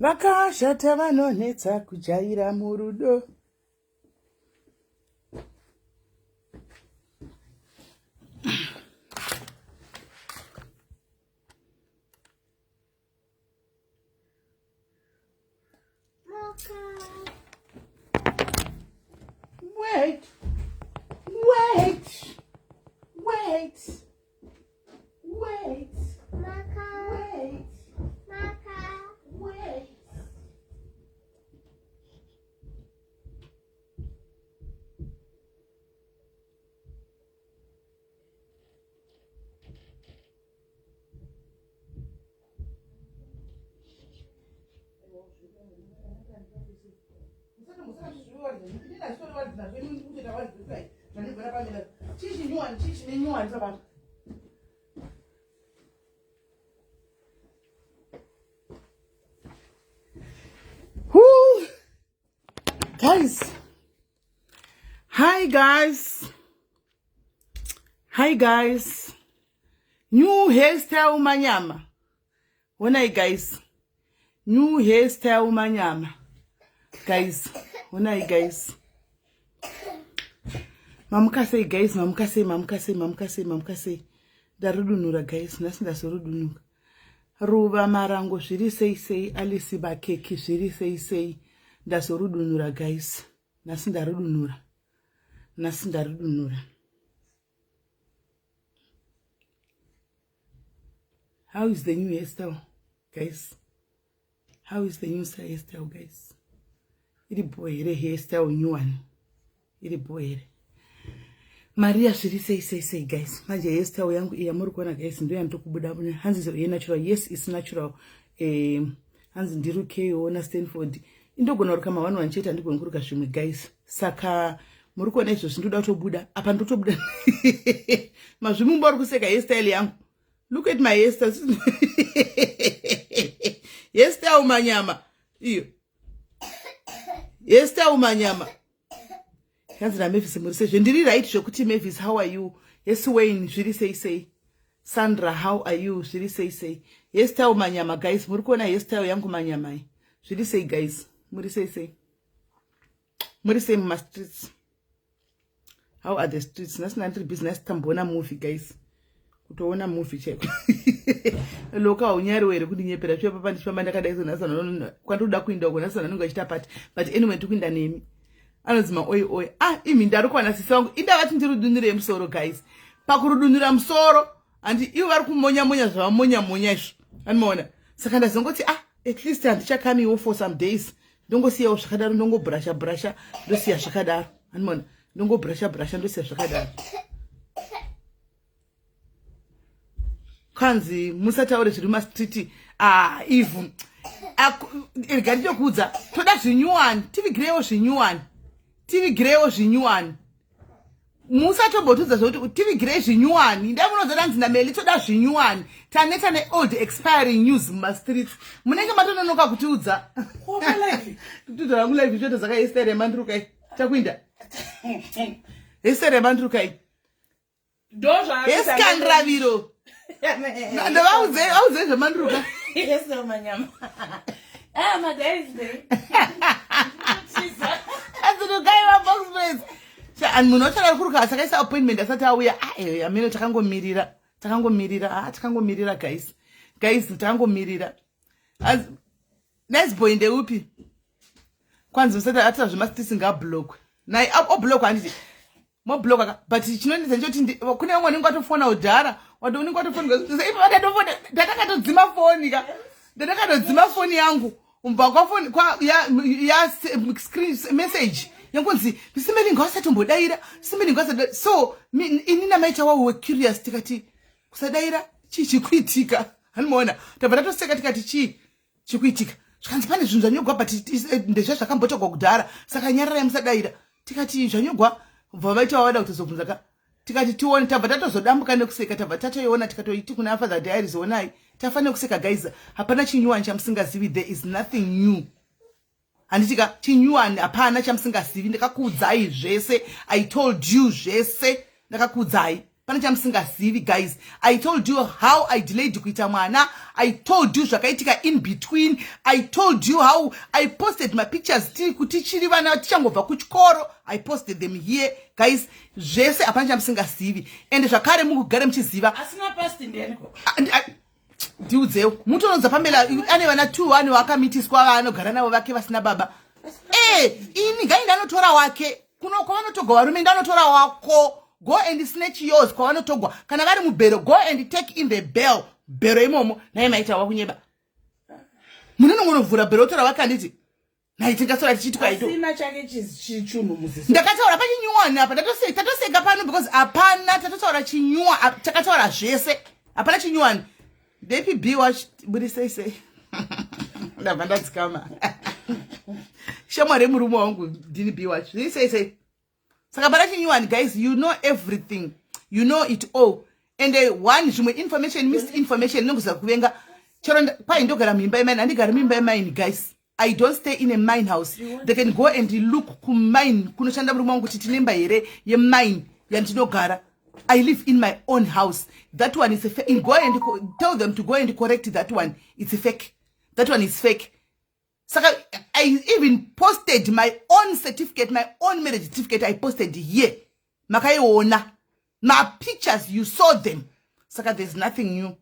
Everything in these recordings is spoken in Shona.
Vakashata vanonetsa kujaira murudo. Wait, wait, wait, wait, Maka. Wait, Maka. Wait. Guys, hi guys, hi guys, new hairstyle manyama. Honai guys, new hairstyle manyama. Guys, honai guys. Mamuka sei guys, mamuka sei, mamuka sei, mamuka sei, mamuka sei. Ndarudunura guys, nhasi ndazorudunuka. Ruva marango zviri sei sei, Alice Bakeki zviri sei sei. Ndazorudunura guys. Nhasi ndarudunura. Nhasi ndarudunura. How is the new hairstyle, guys? How is the new hairstyle, guys? Iri bho here hairstyle new one? Iri bho here? Maria zviri sei sei sei guys. Manje hairstyle yangu iya muri kuona guys ndo yandiri kubuda. Hanzi ye natural. Yes, it's natural. Hanzi ndirukewo na Stanford. Indogona kuruka ma 1 1 chete, handigoni kuruka zvimwe guys. Saka muri kuona izvozvi ndoda kutobuda. Apa ndotobuda. Mazvimumba uri kuseka hairstyle yangu. Look at my hairstyle. Hairstyle manyama. Iyo. Hairstyle manyama. Hanzi na Mavis muri sei? Ndiri right zvekuti Mavis, how are you? Yes Wayne, zviri sei sei? Sandra, how are you? Zviri sei sei? Hairstyle manyama guys, muri kuona hairstyle yangu manyama iyi. Zviri sei guys? Muri sei sei? Muri sei muma streets? How are the streets? Nhasi ndiri busy, nhasi tamboona movie guys. Kutoona movie chaiko. Loka haunyariwo here kundinyepera zviya papa ndichifamba ndakadai so nhasi kwandoda kuinda uko nhasi vanhu vanenge vachiita party. But anyway ndikuinda nemi. Anonzi maoi oi. Ah, imi ndari kuwana sisi vangu. Indavati ndirudunure musoro guys. Pakurudunura musoro handi ivo vari kumonya monya zvavamonya monya izvo. Anomaona. Saka ndazongoti ah at least handichakamiwo for some days. Ndongosiyawo zvakadaro, ndongobrasha brasha ndosiya zvakadaro. Anomaona. Ndongobrasha brasha ndosiya zvakadaro. Kwanzi musataure zviri mumastreet. Ah, ivhu. Rega nditokuudza, toda zvinyuwani, tivigirewo zvinyuwani. Tivigirewo zvinyuwani. Musatombotudza zvekuti tivigirei zvinyuwani. Ndai munozoda nzi naMeli toda zvinyuwani. Taneta neold expiring news mumastreets. Munenge matononoka kutiudza. Kutiudza rangu live choto zaka hairstyle yamandirukai. Chakuinda. Hairstyle yamandirukai. Heskanraviro. Ndavaudze, vaudze zvamandiruka. Yes, manyama. Ah, my guys, Azirukai va box friends. And munhu wacho ari kuruka asakaisa appointment asati auya. Ah, eh, amene takangomirira. Takangomirira. Ah, takangomirira guys. Guys, takangomirira. Nice boy ndeupi? Kwanzi musati atira zvemastreets ngablockwe. Nai oblockwa handiti. Moblock aka but chinonetsa ndechoti kune vamwe vanenge vatofona kudhara. Wato unenge watofona. Ipo vakatofona ndakatodzima foni ka. Ndakatodzima foni yangu. Umva kwa foni kwa ya ya screen message yankunzi Simelinga wasatombodaira. Simelinga wasada so ini namaita wawo were curious tikati kusadaira chii chikuitika. Hanimaona tabva tatoseka tikati chii chikuitika. Zvikanzi pane zvinhu zvanyogwa but ndezva zvakambotogwa kudhara saka nyararai musadaira. Tikati zvanyogwa bva vaita vavada kutozobvunza ka. Tikati tione tabva tatozodambuka nekuseka tabva tatoiona tikatoiti kuna Father Diaries onai tafa nekuseka guys. Hapana chinyuwani chamusingazivi, there is nothing new. Handiti ka chinyuwani hapana chamusingazivi, ndakakuudzai zvese. I told you zvese ndakakuudzai. Pane chamusingazivi, guys. I told you how I delayed kuita mwana. I told you zvakaitika in between. I told you how I posted my pictures tiri kuti chiri vana tichangobva kuchikoro. I posted them here, guys. Zvese hapana chamusingazivi, ende zvakare mukugare muchiziva. Asina past ndianiko? Ah, ndiudzewo, mutononza Pamela ane vana two, ane vakamitiswa vaanogara navo vake vasina baba. E, ini gai ndanotora wake kuno kwavanotogwa varume, ndanotora wako. Go and snatch yours kwavanotogwa. Kana vari mubhero, go and take in the bell bhero imomo. Naye maita wakunyeba, munonongonovhura bhero otora wake, handiti? Nai tingasora tichiti kwaito Asina chake chichunhu muziso. Ndakataura pachinyuwani apa, tatoseka pano because hapana. Tatotaura chinyuwa, takataura zvese, hapana chinyuwani. Ndepi b watch budisei sei? Ndabva ndadzikama. Shamwari yemurume wangu ndini b watch, zviri sei sei? Saka pana chinyuwani, guys. You know everything, you know it all. And one zvimwe information, misinformation inongoza kuvenga chero kwai ndogara muimba yemaini. Handigari muimba yemaini, guys. I don't stay in a mine house. They can go and look kumine kunoshanda murume wangu kuti tinemba here yemine yandinogara. I live in my own house. That one is a fake. Go and tell them to go and correct that one. It's a fake. That one is fake. Saka I even posted my own certificate, my own marriage certificate. I posted here. Makaiona. My pictures, you saw them. Saka there's nothing new.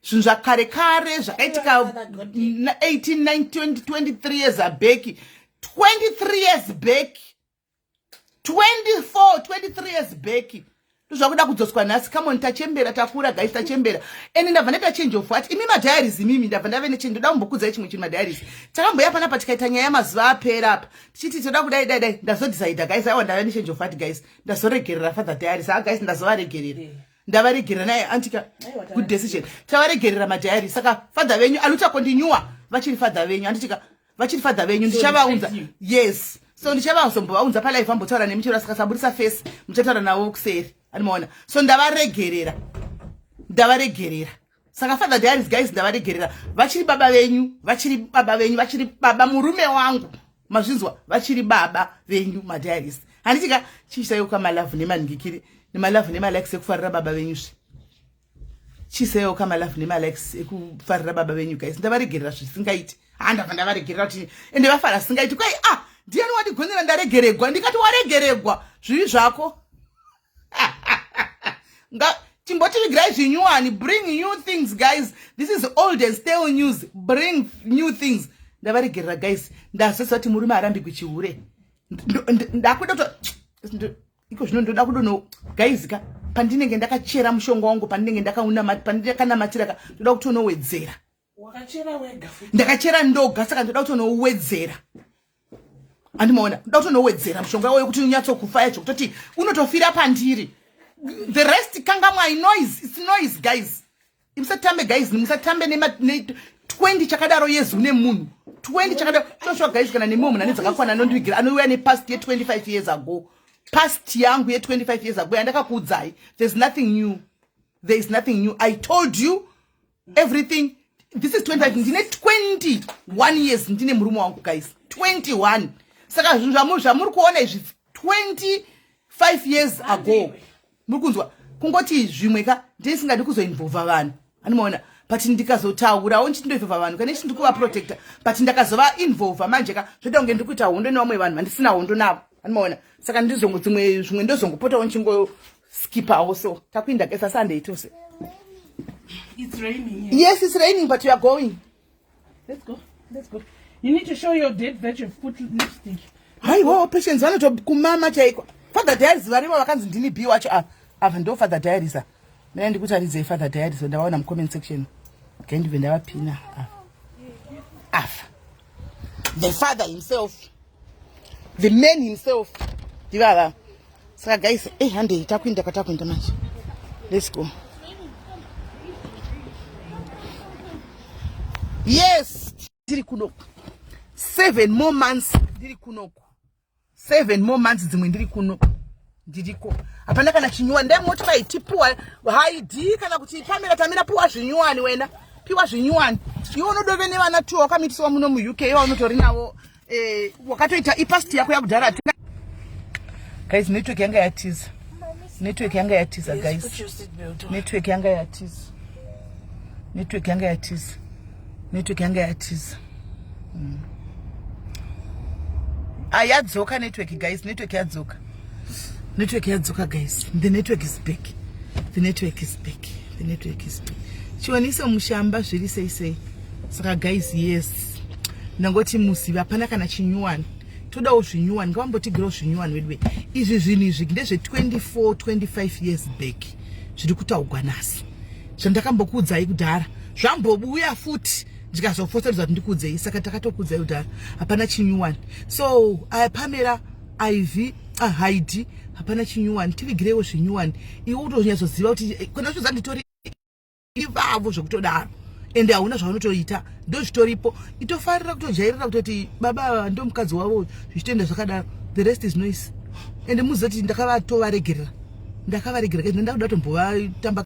Zvinhu zvakare kare zvakaitika 18, 19, 20, 23 years back, 23 years back, 24, 23 years back, ndozvakuda kudzoswa nhasi. Come on, tachembera, takura, guys, tachembera. Ende ndabva ndaita change of heart. Imi madiaries, imimi, ndabva ndave nechange. Ndoda kumbokudzai chimwe chinhu, madiaries. Takamboya panapa tikaita nyaya mazuva apera apa, tichiti toda kudai dai dai. Ndazodecida, guys, aiwa, ndave nechange of heart, guys. Ndazoregerera Father Diaries. Ah, guys, ndazovaregerera. Ndavaregerera naye antika. Good decision, tavaregerera madiaries. Saka father venyu aluchakontinua, vachiri father venyu, anditika? Vachiri father venyu. Ndichavaunza, yes. So ndichavazombovaunza palive, vambotaura nemichero. Saka saburisa face, muchataura navo kuseri, animaona? So ndavaregerera, ndavaregerera. Saka Father Diaries, guys, ndavaregerera. Vachiri baba venyu, vachiri baba venyu, vachiri baba murume wangu, mazvinzwa? Vachiri baba venyu, madiaries, handitika? Chiisaiwo kamalove nemanhikiri nemalove nemalikes ekufarira baba venyu zve. Chiisaiwo kamalove nemalikes ekufarira baba venyu, guys. Ndavaregerera zvisingaiti. Ha, ndabva ndavaregerera kuti ende vafara zvisingaiti. Kwai, ah, ndiani wandigonera? Ndaregeregwa. Ndikati waregeregwa zvivi zvako. Nga chimbotivigirai zvinyuwani. Bring new things, guys. This is old and stale news. Bring new things. Ndavaregerera, guys. Ndazoziva kuti murume haarambigwi chihure. Ndakuda kuto iko zvino ndoda kudono, guys ka, pandinenge ndakachera mushonga wangu, pandinenge ndakanamatira ka, ndoda kutonowedzera. Wakachera wega futi? Ndakachera ndoga, saka ndoda kutonowedzera, andimaona? Ndoda kutonowedzera mushonga iwoyo kuti unyatsokufa yacho, kutoti unotofira pandiri. The rest kangamwai, noise, it's noise, guys. Musatambe, guys, musatambe nema 20 chakadaro years une munhu 20 chakadaro. Shosho, guys, kana nemiwo munhu ane dzakakwana anondivigira, anouya nepast ye25 years ago, past yangu ye25 years ago yandakakuudzai. There's nothing new, there is nothing new. I told you everything. This is 25, ndine 21 years ndine murume wangu, guys, 21. Saka zvinhu zvamuri kuona izvi, 25 years ago, muri kunzwa? Kungoti zvimwe ka ndisingadi kuzoinvolva vanhu, anomaona? But ndikazotaurawo ndichiti ndoinvolva vanhu, kana ichiti ndikuvaprotecta, but ndakazovainvolva manje ka, zvoita kunge ndiri kuita hondo nevamwe vanhu vandisina hondo navo, anomaona? Saka ndizongo dzimwe zvimwe ndozongopotawo ndichingoskipawo. So takuinda kesa Sunday tose. It's raining here. Yes, it's raining, but we are going. Let's go. Let's go. You need to show your dad that you've put lipstick. Haiwawo, Patience vanotokumama chaiko. Father Diaries varimo, vakanzi ndini b wacho. Ava, ava ndo Father Diaries. Ava mina ndikutaridzei Father Diaries, ndavaona mucomment section. Okay, ndibve ndavapina ava. Ava the father himself, the man himself, ndivava. Saka guys, eh, handei, takuinda kwatakuinda manje. Let's go. Yes, tiri kunoku 7 more months, ndiri kunoku 7 more months dzimwe ndiri kuno, ndiriko. Hapana kana chinyuwani. Ndaimoti vaitipuwa haidhi kana kuti Pamela tamira, puwa zvinyuwani wena, piwa zvinyuwani iwe. Unodove nevana two wakamitiswa muno muUK, iwa unotori navo, wakatoita ipast yako yakudhara. Guys, network yanga yatiza. Mommy. Network yanga yatiza. Yes, Guys, put your seatbelt on. Network yanga yatiza, network yanga yatiza, network yanga yatiza. Ah, yadzoka network, guys. Network yadzoka, network yadzoka, guys. The network is back, the network is back, the network is back. Chiwaniso mushamba, zviri sei sei? Saka guys, yes, ndangoti muzivi hapana kana chinyuwani. Todawo zvinyuwani, ngavambotigirawo zvinyuwani wedu. Izvi zvinhu izvi ndezve24 25 years back zviri kutaugwa nhasi. Zvandakambokuudzai kudhara zvambobuya futi, ndikazofoseredza kuti ndikuudzei. Saka takatokuudzai kudhara, hapana chinyuwani. So Pamela, iv haidi, hapana chinyuwani. Tivigireiwo zvinyuwani. Iwe utonyatsoziva kuti kana uchiziva nditori ivavo zvekutodaro, ende hauna zvaunotoita, ndo zvitoripo. Itofarira kutojairira kutoti baba ava ndo mukadzi wavo, zvichitoenda zvakadaro. The rest is noise. Ende muzoti ndakavatovaregerera, ndakavaregerera, ndakuda tombovatamba.